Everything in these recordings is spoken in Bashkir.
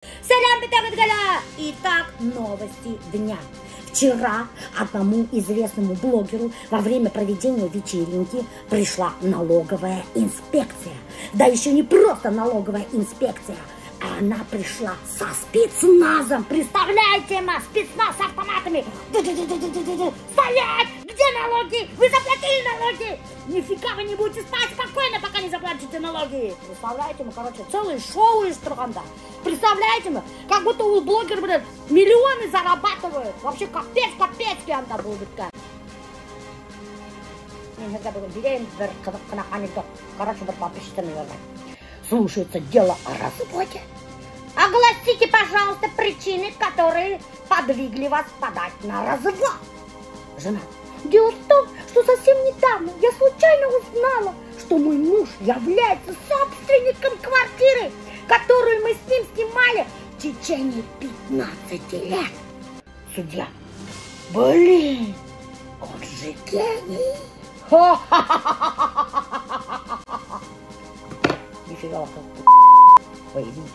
Сәләм бөтәгеҙгә лә! Итак, новости дня. Вчера одному известному блогеру во время проведения вечеринки пришла налоговая инспекция. Да еще не просто налоговая инспекция, а она пришла со спецназом. Представляете, ма, спецназ с автоматами. Стоять! Где налоги? Вы заплатили налоги? Нифига вы не будете спать спокойно, пока не заплатите налоги. Представляете, мы, короче, целое шоу из Турганда. Представляете, мы, как будто у блогера, блин, миллионы зарабатывают. Вообще капец, капец, анда будет. Мин һеҙгә бөгөн бирәйем бер ҡыҙыҡ ҡына анекдот. Короче, бер подписчицам ебәргән. Слушается дело о разводе. Огласите, пожалуйста, причины, которые подвигли вас подать на развод. Жена. Дело в том, что совсем недавно я случайно узнала, что мой муж является собственником квартиры, которую мы с ним снимали в течение 15 лет. Судья. Блин, он же гений. Нифига, ой, извините.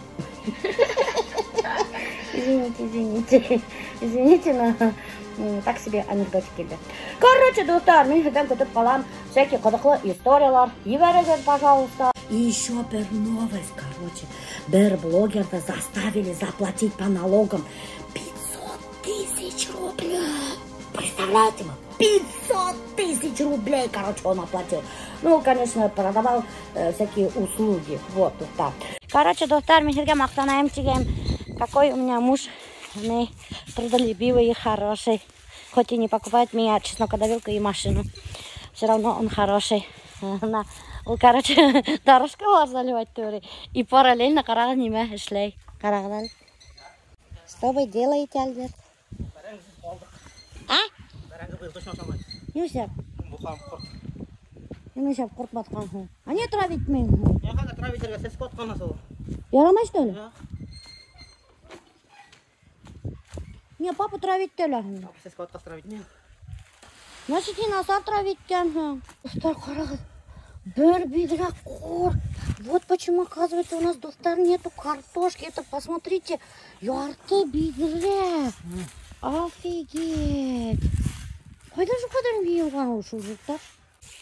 Извините, извините. Извините, но так себе анекдотик килде. Короче, дуҫтар, мин һеҙҙән көтөп ҡалам всякие ҡыҙыҡлы историялар. Ебәрегеҙ, пожалуйста. И еще бер новость, короче. Бер блогерҙы заставили заплатить по налогам 500 тысяч рублей. Представляете, 500 тысяч рублей, короче, он оплатил. Ну, конечно, продавал всякие услуги. Вот, так. Короче, дуҫтар, мин һеҙгә маҡтанайым тигән. Какой у меня муж трудолюбивый и хороший. Хоть и не покупает меня чеснокодавилку и машину. Все равно он хороший. Ул, короче, дорожкалар заливать теории. И параллельно ҡарағыҙ нимә эшләй. Ҡарағыҙ әле. Что вы делаете, Альберт? А? Нишләп? Нишләп ҡорт батҡан һуң? А не травить мин? Травить сәскә атҡан шул. Ярамай, что ли? Не, папа травить итә. Папа сәскә атҡас травить не. Значит, һин насар травить иткәнһең. Дуҫтар, ҡарағыҙ. Бер биҙрә ҡорт. Вот почему, оказывается, у нас, дуҫтар, нету картошки. Это, посмотрите, ярты биҙрә. Офигеть. Ҡайҙан шул ҡәҙәр йыйылған ул шул жуктар?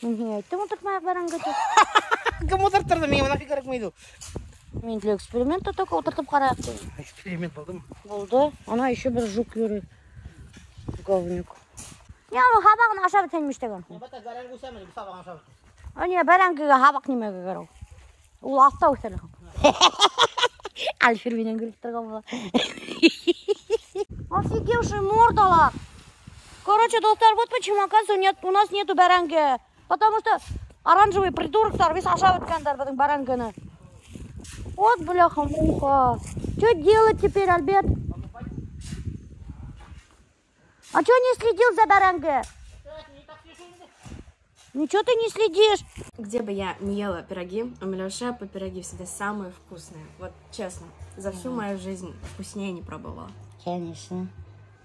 Мин һиңә әйттем, ултыртмайыҡ бәрәңге тип. Кем ултырттырҙы? Миңә нафиг кәрәкмәй ул. Мин для эксперимента только ултыртып ҡарайыҡ тип. Эксперимент булдымы? Булды. Ана еще бер жук йөрөй. Говнюк. Не, уның һабағын ашап бөтһөн тигән. Бәрәңге үҫәме, һабағын ашап бөтһөн. А не, бәрәңгегә һабаҡ нимәгә кәрәк? Ул аҫта үҫә. Альфир менән көлөп торған була. Офигевший мордалар. Короче, дуҫтар, вот почему, оказывается, нет, у нас нету бәрәңге. Потому что оранжевый придуроктар весь ашап бөткәндәр беҙҙең бәрәңгене. Вот, бляха-муха. Что делать теперь, Альберт? А чё не следил за бәрәңге? Ничего ты не следишь. Где бы я не ела пироги, у Миләүшә по пироги всегда самые вкусные. Вот честно, за всю мою жизнь вкуснее не пробовала. Конечно.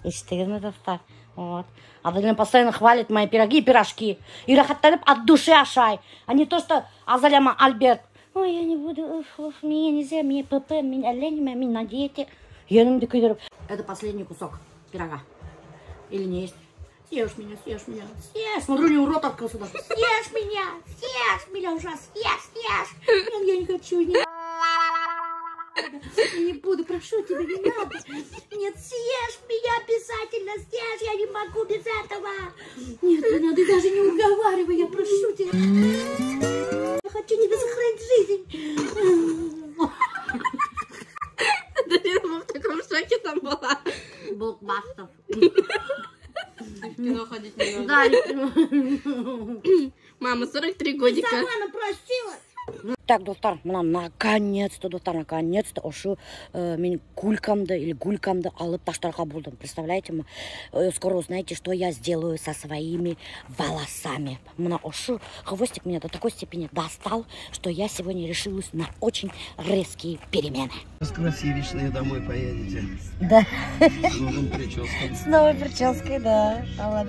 Ишеттегеҙме, дуҫтар? Вот. Аделина постоянно хвалит мои пироги и пирожки. И рәхәтләнеп от души ашай. А не то, что Азаляма Альберт. Ой, я не буду, уф, уф, мне нельзя, мне ПП, мин әллә нимә, мин на диете. Йәнемде көйҙөрөп. Это последний кусок пирога. Или не есть? Съешь меня, съешь меня, съешь. Смотрю, у него рот открылся даже. Съешь меня, съешь меня уже, съешь, съешь. Нет, я не хочу, не я не буду, прошу тебя, не надо. Нет, съешь меня обязательно, съешь, я не могу без этого. Нет, не надо, даже не уговаривай, я прошу тебя. Я хочу тебе сохранить жизнь. Да я в таком шоке там была. Блокбастер. В кино ходить не надо. Да. Мама, 43 годика. Сама напросилась. Так, дуҫтар, бына наконец-то, дуҫтар, наконец-то ошо мин кулькамды или гулькамды алып ташларға булдым. Представляете, мы скоро узнаете, что я сделаю со своими волосами. Бына ошо хвостик меня до такой степени достал, что я сегодня решилась на очень резкие перемены. С красивичные домой поедете. Да. С новым прической. С новой прической, да. Алла.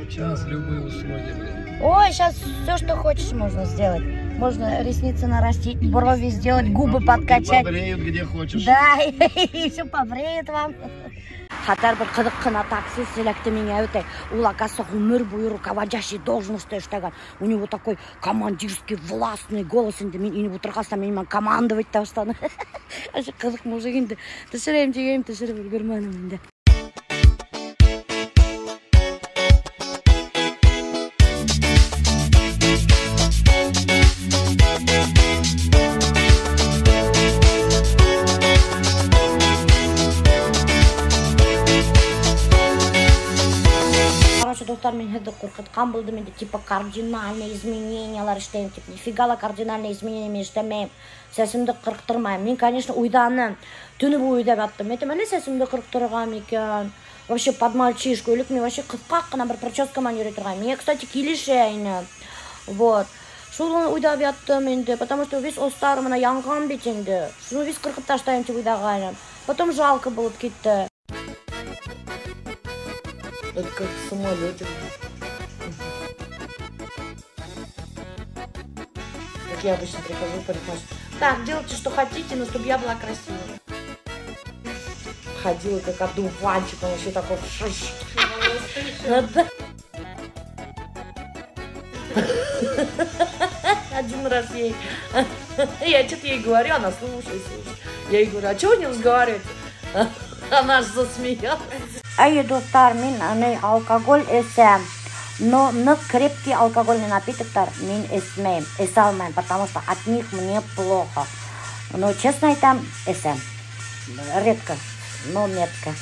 Сейчас любые услуги, блин. Ой, сейчас все, что хочешь, можно сделать. Можно ресницы нарастить, брови сделать, губы подкачать. Побреют где хочешь. Да, и все побреют вам. Хәтәр бер ҡыҙыҡ ҡына таксист эләкте миңә үтә. Ул, оказывается, ғүмер буйы руководящий должностьта эшләгән. У него такой командирский властный голос инде. Мин инеп ултырғас та минең менән командовать итә башланы. Ошо ҡыҙыҡ мужик инде. Төшөрәйем тигәйем, төшөрөп өлгөрмәнем инде. Дуҫтар, мин һеҙҙе ҡурҡытҡан булдым инде, типа кардинальный изменениялар эшләйем тип. Нифига ла кардинальный изменения мин эшләмәйем. Сәсемде ҡырҡтырмайым. Мин, конечно, уйҙаным. Төнө буйы уйлап яттым. Әйтәм, әллә сәсемде ҡырҡтырырға микән? Вообще под мальчишку. Элек мин вообще ҡыҫҡа ҡына бер прическа менән йөрөй торғайным. Миңә, кстати, килешә ине. Вот. Шуны уйлап яттым инде, потому что весь остар бына янған бит инде. Шуны весь ҡырҡып ташлайым тип уйлағайным. Потом жалко булып китте. Это как в самолете. Как я обычно прихожу в парикмахерскую. Так, делайте, что хотите, но чтобы я была красивая. Ходила как одуванчик, он еще такой шиш. Один раз ей... Я что-то ей говорю, она слушает, слушает. Я ей говорю, а чего вы не разговариваете? Она аж засмеялась. Ай, дуҫтар, мин алкоголь эсәм, но ныҡ крепкий алкогольный напитоктар мин эсмәйем, эсә алмайым, потому что от них мне плохо. Но, честно әйтәм, эсәм. Редко, но метко.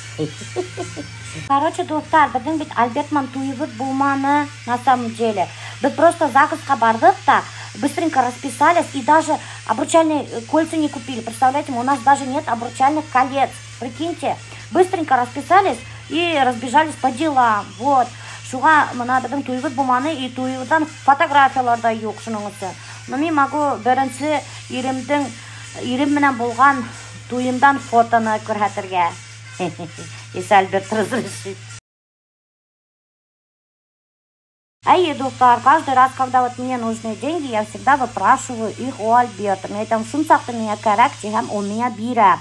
Короче, дуҫтар, беҙҙең бит Альберт менән туйыбыҙ булманы на самом деле. Беҙ просто ЗАГСҡа барҙыҡ та, быстренько расписались и даже обручальные кольца не купили. Представляете, у нас даже нет обручальных колец. Прикиньте, быстренько расписались и разбежались по делам. Вот. Шуға бына беҙҙең туйыбыҙ булманы, и туйыбыҙҙан фотографиялар ҙа юҡ шуның өсөн. Но мин могу беренсе иремдең, ирем менән булған туйымдан фотоны күрһәтергә. Если Альберт разрешит. Ай, дуҫтар, каждый раз, когда вот мне нужны деньги, я всегда выпрашиваю их у Альберта. Мне там шунсаҡты миңә кәрәк, тиһәм, ул миңә бирә.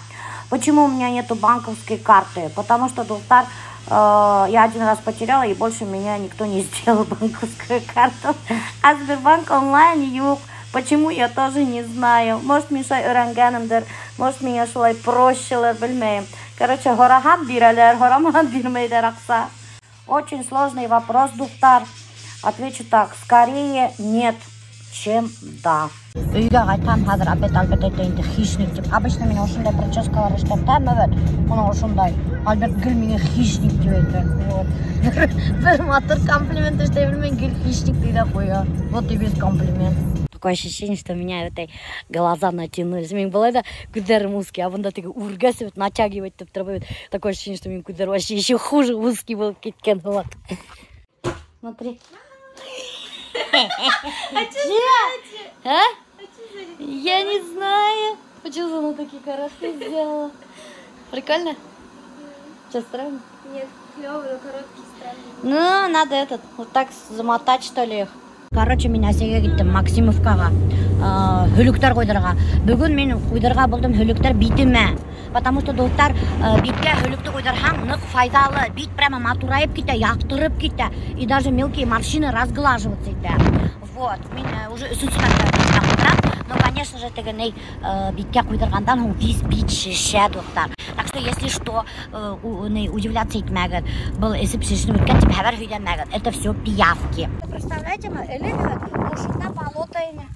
Почему у меня нету банковской карты? Потому что, дуҫтар, я один раз потеряла, и больше меня никто не сделал банковскую карту. А Сбербанк онлайн юҡ. Почему, я тоже не знаю. Может, мин шулай өйрәнгәнемдер, может, миңә шулай прощелер, белмәйем. Короче, һораһам бирәләр, һорамаһам бирмәйҙәр аҡса. Очень сложный вопрос, дуҫтар. Отвечу так, скорее нет, чем да. Өйгә ҡайтһам, хәҙер опять Альберт әйтә инде хищник тип. Обычно мин ошондай прическалар эшләтәм, әбәт. Бына ошондай. Альберт гел миңә хищник тип әйтә. Вот. Бер матур комплимент эшләй белмәй, гел хищник ти ҙә ҡуя. Вот и весь комплимент. Такое ощущение, что у меня этой глаза натянулись. Мин былай ҙа күҙҙәрем узкий, а бында теге үргәс бит натягивать итеп тора бит. Такое ощущение, что минең күҙҙәр вообще еще хуже узкий булып киткән һымаҡ. Смотри. А что сзади? А? Я не знаю. Почему она такие короткие сделала? Прикольно? Что, странно? Нет, клёвый, но короткий, странный. Ну, надо этот, вот так замотать, что ли, их. Короче, мин әсәйгә киттем, Максимовкаға, һөлөктәр ҡуйҙырырға. Бөгөн мин ҡуйҙырырға булдым һөлөктәр битемә. Потому что, дуҫтар, биткә һөлөктө ҡуйҙырһаң, ныҡ файҙалы. Бит прямо матурайып китә, яҡтырып китә. И даже мелкие морщины разглаживаться итә. Вот, мин уже өсөнсө мәртәбә биткә ҡуйҙырам. Но, конечно же, теге ни, биткә ҡуйҙырғандан һуң весь бит шешә, дуҫтар. Так что, если что, удивляться итмәгеҙ. Был эсеп шешенеп бөткән тип хәбәр һөйләмәгеҙ. Это все пиявки. Представляете, мы элек ошонда болото ине.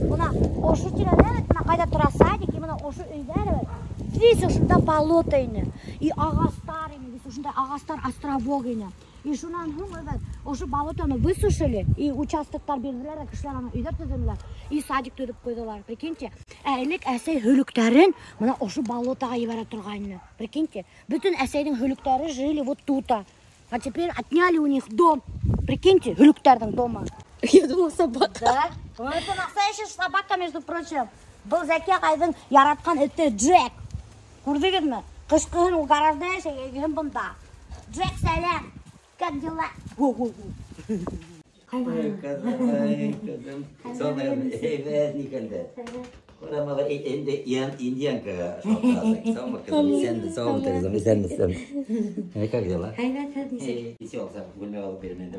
Бына ошо тирәлә бит, бына ҡайҙа тора садик, и бына ошо өйҙәр бит. Весь ошонда болото ине. И ағастар ине, весь ошонда ағастар островок ине. И шунан һуң бит ошо болотоны высушили, и участоктар бирҙеләр, кешеләр ана өйҙәр төҙөнөләр, и садик төҙөп ҡуйҙылар. Прикиньте, ә элек әсәй һөлөктәрен бына ошо болотоға ебәрә торғайны. Прикиньте, бөтөн әсәйҙең һөлөктәре жили вот тут. А теперь отняли у них дом. Прикиньте, һөлөктәрҙең дома. Я думала, собака. Да? Ну, это настоящая собака, между прочим. Был Зәки ағайҙың яратҡан эте Джек. Күрҙегеҙме? Ҡышҡыһын ул гаражда йәшәй, йәйгеһен бында. Джек, сәләм. Как дела? Во-во-во. Ай, ҡыҙым, ай, ҡыҙым. Әйбәт никәндә. Ҡарама, инде индианкаға шалтыраһың. Һаумы, ҡыҙым, иҫәнме, һаумы, ҡыҙым, иҫәнмеһең. Как дела? Һәйбәт, һеҙ нисек? Иҫе алса, күлмәк алып бирәм инде.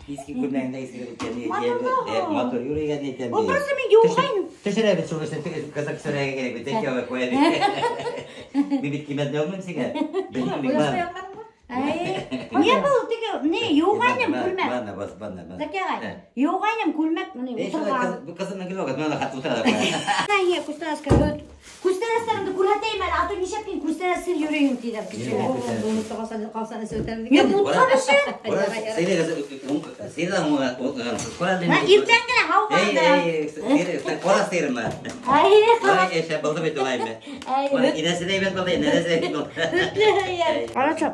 Иҫке күлмәгеңдә иҫке матур йөрөгән әйтәм. Ул просто мин йыуғайным. Төшөрәбеҙ шул эшне, ҡыҙыҡ төшөрөргә кәрәк бит, тәкә алып ҡуя бит. Мин бит ҡиммәтен алмайым һиңә. Белмәйем. Не был теге, не, йыуғайным күлмәк. Бана, бас, бана, бана. Зәки ағай, йыуғайным күлмәк, ни, ултырған. Ҡыҙымның килеп ваҡыт, мына хат ултыра. Һиңә күстәнәскә һөт. Күстәнәстәреңде күрһәтәйем әле, а то нишләп мин күстәнәсһеҙ йөрөйөм тиҙәр кешеләр. Юҡ, бутҡа бешә. Иртән генә һауғанда. Ҡара сыйырмы? Әйе. Шәп булды бит улаймы? Инәсе лә әйбәт булды, инәсе лә әйбәт булды. Короче,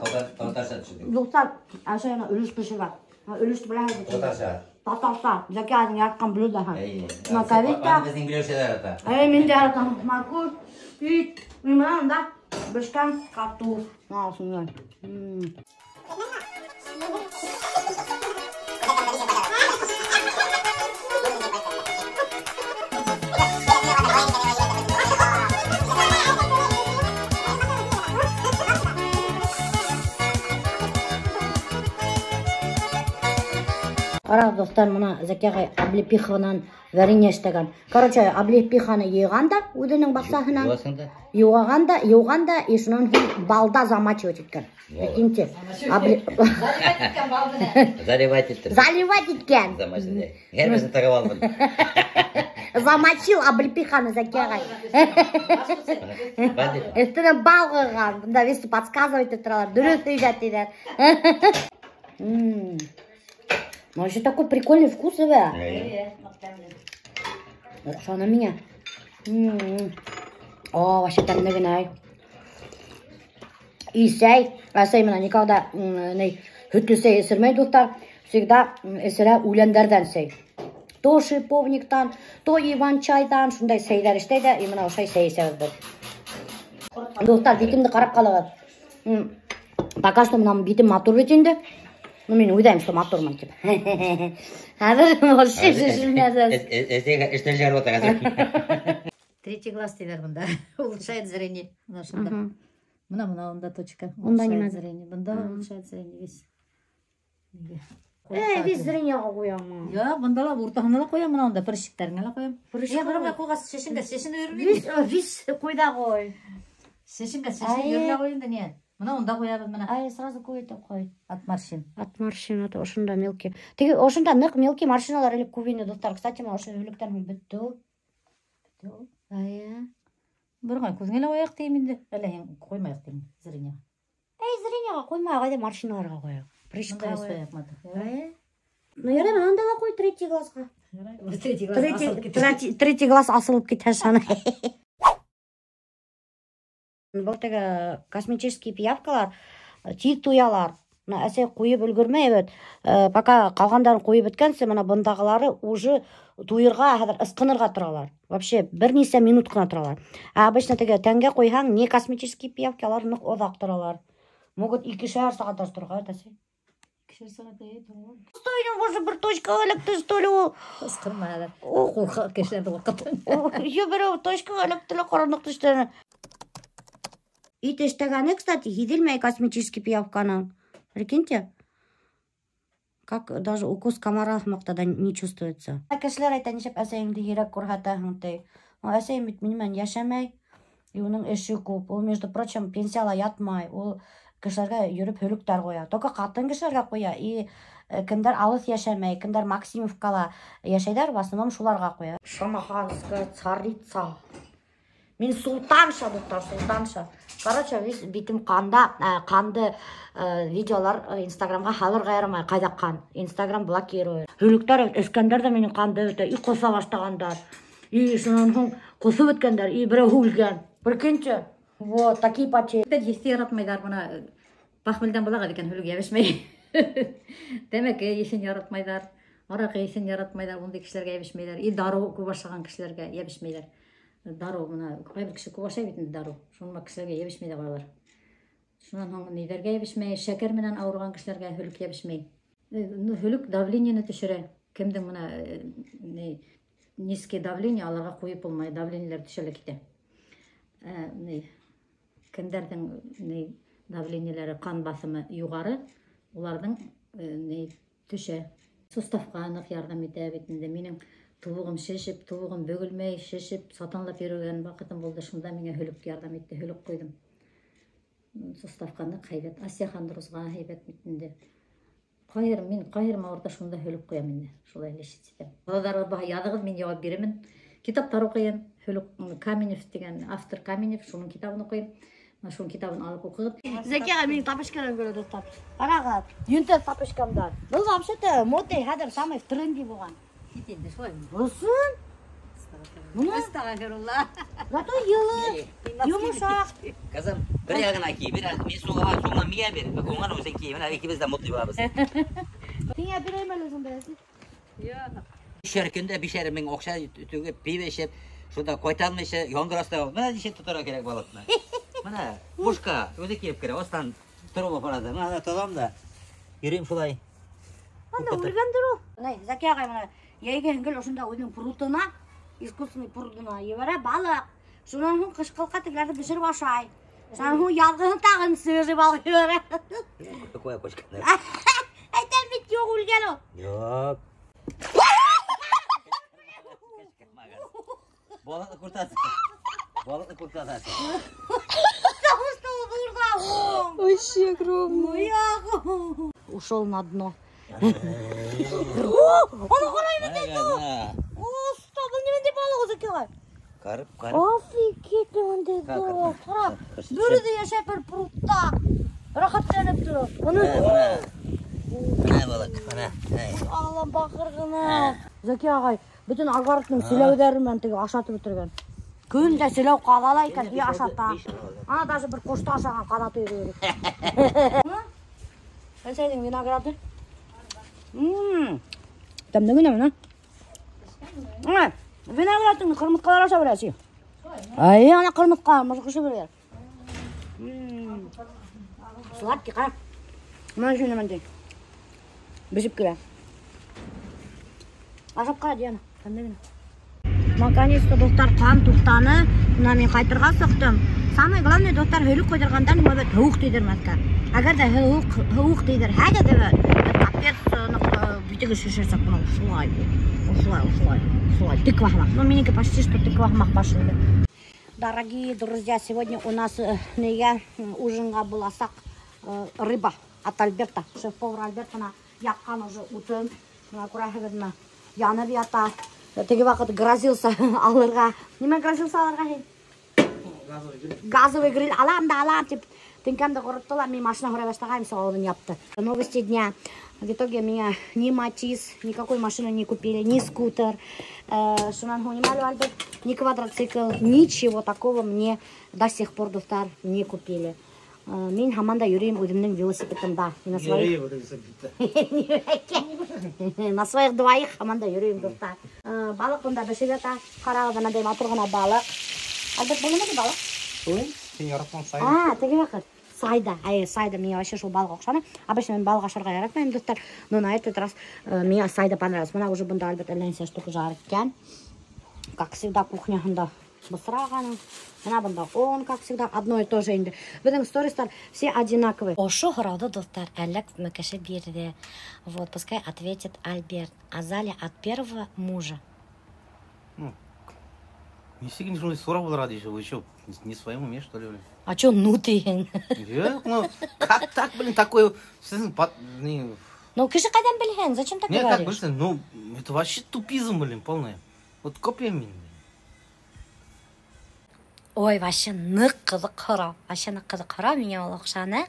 Татарса төшөрҙөк. Дуҫтар, әсәй ана өлөш бешерә. Өлөштө беләһегеҙ бит. Татарса. Татарса. Зәки ағайҙың яратҡан блюдоһы. Әйе. Маковита. Аны беҙҙең Миләүшә лә ярата. Әйе, мин дә яратам. Морковь, ит. Бына унда бешкән картоф. Мына шундай. Ҡарағыҙ, дуҫтар, бына Зәки ағай облепиханан варенье эшләгән. Короче, облепиханы йыйған да үҙенең баҡсаһынан. Йыуаһың да? Йыуған да, йыуған да, и шунан һуң балда замачивать иткән. Прикиньте. Заливать иттем. Заливать иткән. Замачивать. Һәр береһен тағып алдым. Замочил облепиханы Зәки ағай. Өҫтөнә бал ҡойған. Бында весь подсказывать итеп торалар. Дөрөҫ өйҙә тиҙәр. Ну, вообще такой прикольный вкус, да? Оҡшаны миңә. О, вообще тәмле генә. И сәй, әсәй менән никогда һөтлө сәй эсермәй, дуҫтар. Всегда эсерә үләндәрҙән сәй. То шиповниктан, то иван-чайҙан, шундай сәйҙәр эшләй ҙә, и бына ошолай сәй эсәбеҙ беҙ. Дуҫтар, битемде ҡарап ҡалығыҙ. Пока что бына битем матур бит инде. Ну, мин уйлайым, что матурмын тип. Хәҙер вообще шешелмәҫ. Эштән сығарып ята хәҙер. Третий глаз тиҙәр бында. Улучшает зрение. Бына шунда. Бына унда точка. Унда нимә? Зрение. Бында улучшает зрение весь. Весь зрениеға ҡуямы? Юҡ, бында ла уртаһына ла ҡуям, бына унда прыщиктәреңә лә ҡуям. Бына ҡуйғас, шешенгә, шешене йөрөмәй. Весь ҡуй ҙа ҡуй. Шешенгә, шешене йөрөмәй ҡуй инде ни? Бына унда ҡуябыҙ бына. Ай, сразу ҡуй итеп ҡуй. От морщин. От морщин, ото ошонда мелкий. Теге ошонда ныҡ мелкий морщиналар элек күп ине, дуҫтар. Кстати, мына ошо һөлөктән һуң бөттө ул. Бөттө ул. Әйе. Бер ғай күҙеңә лә ҡуяйыҡ тием инде. Әллә һин ҡуймайыҡ тием зрениеға. Эй, зрениеға ҡуймайыҡ, әйҙә морщиналарға ҡуяйыҡ. Прыщка ҡуяйыҡ. Әйе. Ну, ярай, бына унда ла ҡуй третий глазға. Третий глаз асылып китә. Третий глаз асылып китә шаны. Был теге косметический пиявкалар тиҙ туялар. Бына әсәй ҡуйып өлгөрмәй бит. Пока ҡалғандарын ҡуйып бөткәнсе, бына бындағылары уже туйырға, хәҙер ысҡынырға торалар. Вообще бер нисә минут ҡына торалар. Ә обычно теге тәнгә ҡуйһаң, не косметический пиявки, алар ныҡ оҙаҡ торалар. Могут икешәр сәғәт даже торорға, әсәй. Икешәр сәғәт әйе торалар. Стой, уже бер точка эләкте, что ли ул? Ысҡынма хәҙер. Ҡурҡа, кешеләрҙе ҡурҡытам. Юҡ, берәү точкаға эләкте лә ҡаранлыҡ төштө. Ит эштәгәне, кстати, һиҙелмәй косметический пиявканың. Прикиньте, как даже укус комара һымаҡта да не чувствуется. Кешеләр әйтә, нишләп әсәйеңде һирәк күрһәтәһең ти. Әсәйем бит минең менән йәшәмәй, и уның эше күп. Ул, между прочим, пенсияла ятмай. Ул кешеләргә йөрөп һөлөктәр ҡуя. Только ҡатын кешеләргә ҡуя. И кемдәр алыҫ йәшәмәй, кемдәр Максимовкала йәшәйҙәр, в основном шуларға ҡуя. Шамаханская царица. Мин султанша, дуҫтар, султанша. Короче, весь битем ҡанда, ҡанды видеолар Инстаграмға һалырға ярамай, ҡайҙа ҡан. Инстаграм блокирует. Һөлөктәр эскәндәр ҙә минең ҡанды бөтә, и ҡоҫа башлағандар. И шунан һуң ҡоҫоп бөткәндәр, и берәү үлгән. Прикиньте, вот такие потери. Еҫте яратмайҙар, бына пахмелдән булағыҙ икән, һөлөк йәбешмәй. Тәмәке еҫен яратмайҙар, араҡы еҫен яратмайҙар, ундай кешеләргә йәбешмәйҙәр. И дарыу күп ашаған кешеләргә йәбешмәйҙәр. Дарыу, бына ҡайбер кеше күп ашай бит инде дарыу. Шуның кешеләргә йәбешмәй ҙә ҡуялар. Шунан һуң ниҙәргә йәбешмәй, шәкәр менән ауырыған кешеләргә һөлөк йәбешмәй. Ну, һөлөк давлениены төшөрә. Кемдең бына низкий давление, аларға ҡуйып булмай, давлениеләр төшә лә китә. Кемдәрҙең давлениеләре, ҡан баҫымы юғары, уларҙың төшә. Суставҡа ныҡ ярҙам итә бит инде. Минең тубығым шешеп, тубығым бөгөлмәй, шешеп, сатанлап йөрөгән ваҡытым булды. Шунда миңә һөлөк ярҙам итте, һөлөк ҡуйҙым. Суставҡа ныҡ һәйбәт, остеохондрозға һәйбәт бит инде. Ҡайыр, мин ҡайырым ауырта, шунда һөлөк ҡуям инде. Шулай лечить итәм. Балаларға яҙығыҙ, мин яуап бирермен. Китаптар уҡыйым. Һөлөк Каменев тигән автор Каменев, шуның китабын уҡыйым. Мына шуның китабын алып уҡығыҙ. Зәкиға минең тапочкаларым күрә, дуҫтар. Ҡарағыҙ, йөнтәҫ тапочкамдар. Был вообще-то модный, хәҙер самый в тренде булған. Кит инде, шулай. Булсын. Әстәғфирулла. Зато йылы, йомшаҡ. Ҡыҙым, бер яғына кей, бер мин суға, суға миңә бир. Уңған үҙең кей. Бына икебеҙ ҙә модный булабыҙ. Һиңә бирәйем әле үҙең берәсе. Юҡ. Бишәр көндә бишәр мең аҡса түгеп, пиво эсеп, шунда ҡайта алмайса, яңғыр аҫтында. Бына нисек тоторға кәрәк балыҡны. Бына бушка үҙе килеп керә, аҫтан тороп апарады. Бына тотам да йөрөйөм шулай. Анда үлгәндер ул. Бына Зәки ағай бына йәйге гел ошонда үҙенең прутына, искусственный прудына ебәрә балыҡ. Шунан һуң ҡышҡылыҡҡа тегеләрҙе бешереп ашай. Шунан һуң яҙғыһын тағын свежий балыҡ ебәрә. Ҡуя ҡушҡандар. Әйтәм бит, юҡ, үлгән ул. Юҡ. Балыҡны ҡурҡытасың. Балыҡны ҡурҡытасың. Потому что ул ҙур һуң. Вообще огромный. Ушел на дно. О, ана ҡарай бит инде ул. Оста, был ниндәй балыҡ үҙе килә? Карп, карп. Офигеть, ниндәй ҙур. Ҡара, бер үҙе йәшәй бер прутта. Рәхәтләнеп тора. Уны Бына балыҡ, бына. Аллам баҡыр ғына. Зәки ағай бөтөн огородның селәүҙәре менән теге ашатып бөтөргән. Көн дә селәү ҡаҙа ла икән, и ашата. Ана даже бер ҡошто ашаған ҡанаты йөрөй. Әсәйҙең винограды. Тәмле генә бына. Виноградың ҡырмыҫҡалар аша бирә, әсәй. Ай, ана ҡырмыҫҡа, мыжғышы бирә. Сладкий, ҡара. Бына ошо нәмә тей. Бешеп килә. Ашап ҡара, Диана, тәмле генә. Наконец-то, дуҫтар, ҡан туҡтаны. Бына мин ҡайтырға сыҡтым. Самое главное, дуҫтар, һөлөк ҡуйҙырғандан һуң бит һыуыҡ тейҙермәҫкә. Әгәр ҙә һыуыҡ тейҙерһәгеҙ, капец, битегеҙ шешәсәк, бына ошолай, ошолай, ошолай, ошолай, тыква һымаҡ. Ну, минеке почти что тыква һымаҡ башы инде. Дорогие друзья, сегодня у нас нигә ужинға буласаҡ рыба от Альберта. Шеф-повар Альберт бына яҡҡан уже утын. Бына күрәһегеҙ, бына янып ята. Теге ваҡыт грозился алырға. Нимә грозился алырға һин? Газовый гриль алам да алам тип теңкәмде ҡоротто ла, мин машина һорай башлағайым, сол ауыҙын япты. Новости дня. В итоге меня ни Матиз, никакой машину не купили, ни скутер. Шунан һуң нимә әле, Альберт? Ни квадроцикл, ничего такого мне до сих пор, дуҫтар, не купили. Мин һаман да йөрөйөм үҙемдең велосипедымда. На своих На своих двоих һаман да йөрөйөм, дуҫтар. Балыҡ бында бешеп ята. Ҡарағыҙ, бынандай матур ғына балыҡ. Альберт, был нимә балыҡ? Һин яратҡан сайда. А, теге ваҡыт. Сайда. Ай, сайда. Миңә вообще шул балыҡ оҡшаны. Обычно мин балыҡ ашарға яратмайым, дуҫтар. Но на этот раз миңә сайда понравилось. Бына уже бында Альберт әллә нисә штука жарит икән. Как всегда, кухняһында бысрағаның. Бына бында он, как всегда, одно и то же инде. Беҙҙең стористар все одинаковые. Ошо һорауҙы, дуҫтар, әллә күпме кеше бирҙе. Вот, пускай ответит Альберт. Азалия от первого мужа. Ну, нисек инде шундай һорау булыр еще, вы еще не в своем уме, что ли, блин? А чё, ну ты? Юҡ, ну, как так, блин, такой, һеҙҙең не Ну, кеше ҡайҙан белһен, зачем так Не, как говоришь? белһен, ну, это вообще тупизм, блин, полный. Вот копия мин. Ой, вообще ныҡ ҡыҙыҡ һорау. Вообще ныҡ ҡыҙыҡ һорау, миңә ул оҡшаны.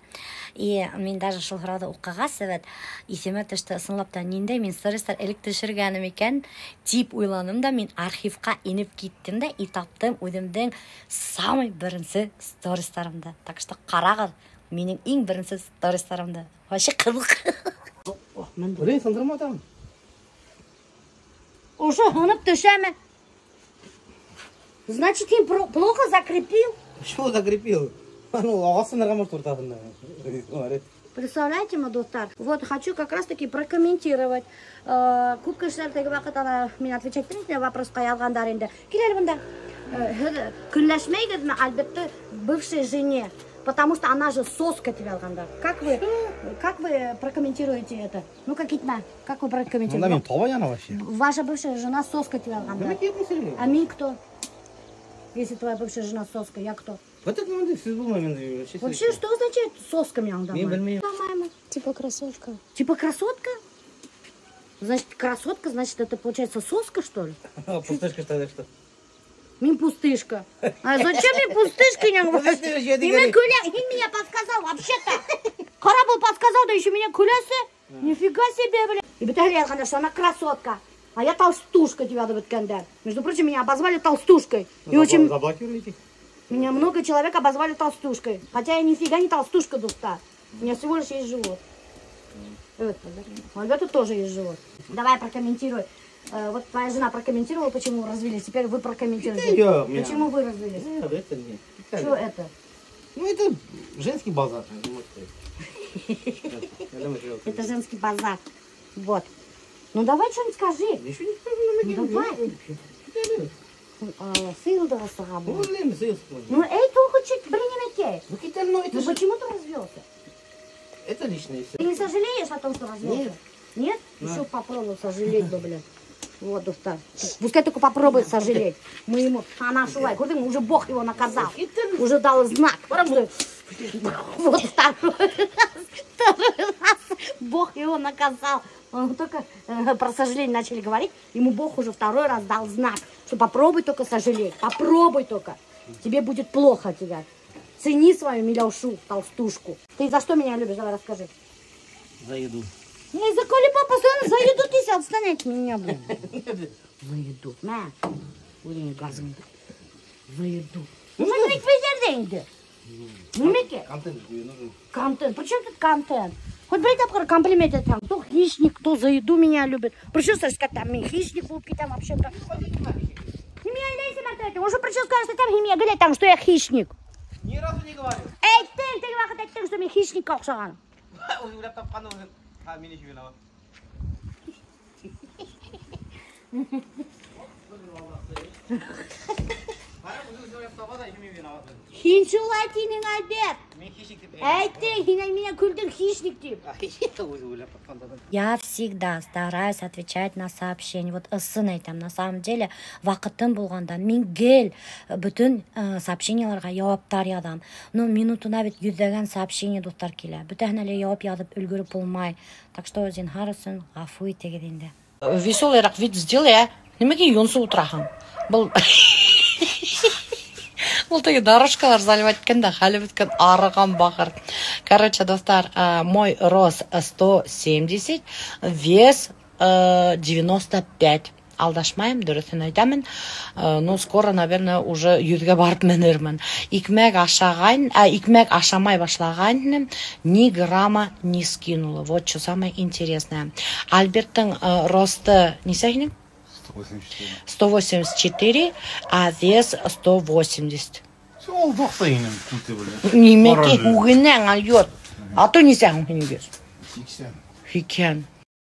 И мин даже шул һорауҙы уҡығас, бит, иҫемә төштө, ысынлап та, ниндәй мин стористар элек төшөргәнем икән, тип уйланым да, мин архивҡа инеп киттем дә, и таптым үҙемдең самый беренсе стористарымды. Так что ҡарағыҙ, минең иң беренсе стористарымды. Вообще ҡыҙыҡ. Блин, һындырма там. Ошо һынып төшәме? Значит, им плохо закрепил. Почему закрепил? Ну, ағас һындырған может уртаһында. Представляете, дуҫтар? Вот хочу как раз таки прокомментировать. Күп кешеләр теге ваҡыт ана мин отвечать итмәйем вопросҡа яҙғандар инде. Кил әле бында. Һеҙ көнләшмәйһегеҙме, Альбертты бывшей жене? Потому что она же соска тип яҙғандар. Как вы прокомментируете это? Ну-ка, китмә. Как вы прокомментируете? Мин таба вообще. Ваша бывшая жена соска тип яҙғандар. А мин кто? Если твоя бывшая жена соска, я кто? Вот это надо все вообще. Вообще, что означает соска мне? Мин белмәйем. Типа красотка. Типа красотка? Значит, красотка, значит, это получается соска, что ли? Пустышка тогда что? Мин пустышка. А зачем мне пустышка? Мин көлә, һин меня подсказал вообще-то. Ҡара был подсказал, да еще меня көләһе. Нифига себе, блин. И бөтәһе яҙғандар, что она красотка. А я толстушка тебя бөткәндәр. Между прочим, меня обозвали толстушкой. И очень... Заблокируйте. Меня много человек обозвали толстушкой. Хотя я нифига не толстушка, дуҫтар. У меня всего лишь есть живот. У Альберта тоже есть живот. Давай прокомментируй. Вот твоя жена прокомментировала, почему вы развелись. Теперь вы прокомментируете. Почему вы развелись? Нет, это не. Что это? Ну, это женский базар. Это женский базар. Вот. Ну, давай что-нибудь скажи. Еще не скажу. Ну, давай. Ну, Ну, эй, только чуть, блин, ну, ну, почему ты развелся? Это личное. Ты не сожалеешь о том, что развелся? Нет. Нет? Еще попробовал сожалеть бы, блин. Вот, дуҫтар. Пускай только попробует сожалеть. Мы ему, она шулай, күрҙең, уже Бог его наказал. Уже дал знак. Вот второй раз Бог его наказал. Он только про сожаление начали говорить, ему Бог уже второй раз дал знак, что попробуй только сожалеть, попробуй только. Тебе будет плохо тебя. Цени свою Миляушу, толстушку. Ты за что меня любишь? Давай расскажи. За еду. Не, за колеба постоянно за еду ты отстань от меня, блин. За еду. На. Блин, газом. За еду. Ну, мы ведь везде. Нимәкәй? Контент тебе нужен. Контент. При чем тут контент? Хоть бер тапҡыр комплимент әйтһәң, кто хищник, кто за еду меня любит. Прическа сказать, там, мин хищник булып китәм вообще-то. Нимә әйтәйем, уже прическа там, нимә говорят, там, что я хищник. Ни разу не говорил. Әйттең, теге ваҡыт әйттең, что мин хищникка оҡшаған. Үҙе уйлап тапҡан үҙе. А, мин еще виноват. Һин шулай тинең, Альберт. Мин хищник тип. Әйттең, һин миңә көлдөң хищник тип. Үҙе уйлап тапҡан. Я всегда стараюсь отвечать на сообщения. Вот ысын әйтәм, на самом деле, ваҡытым булғанда мин гел бөтөн сообщенияларға яуаптар яҙам. Но минутына бит йөҙләгән сообщение дуҫтар килә. Бөтәһенә лә яуап яҙып өлгөрөп булмай. Так что зинһар өсөн ғәфү итегеҙ инде. Веселыйраҡ вид сделай, а? Нимәгә йонсоп ултыраһың? Был Был теге дорожкалар заливать иткәндә хәле бөткән арыған бахыр. Короче, дуҫтар, мой рост 170, вес 95. Алдашмайым, дөрөҫөн әйтәмен. Ну, скоро, наверное, уже 100-гә барып менермен. Икмәк ашаған, икмәк ашамай башлаған, ни грамма не скинула. Вот что самое интересное. Альберттың росты нисә һинең? 184, а вес 180. Ул туҡта инем, күте белән. Нимәкәй һүгенәң, Альберт. А то нисә һуң һинең вес? 80. Һикһән.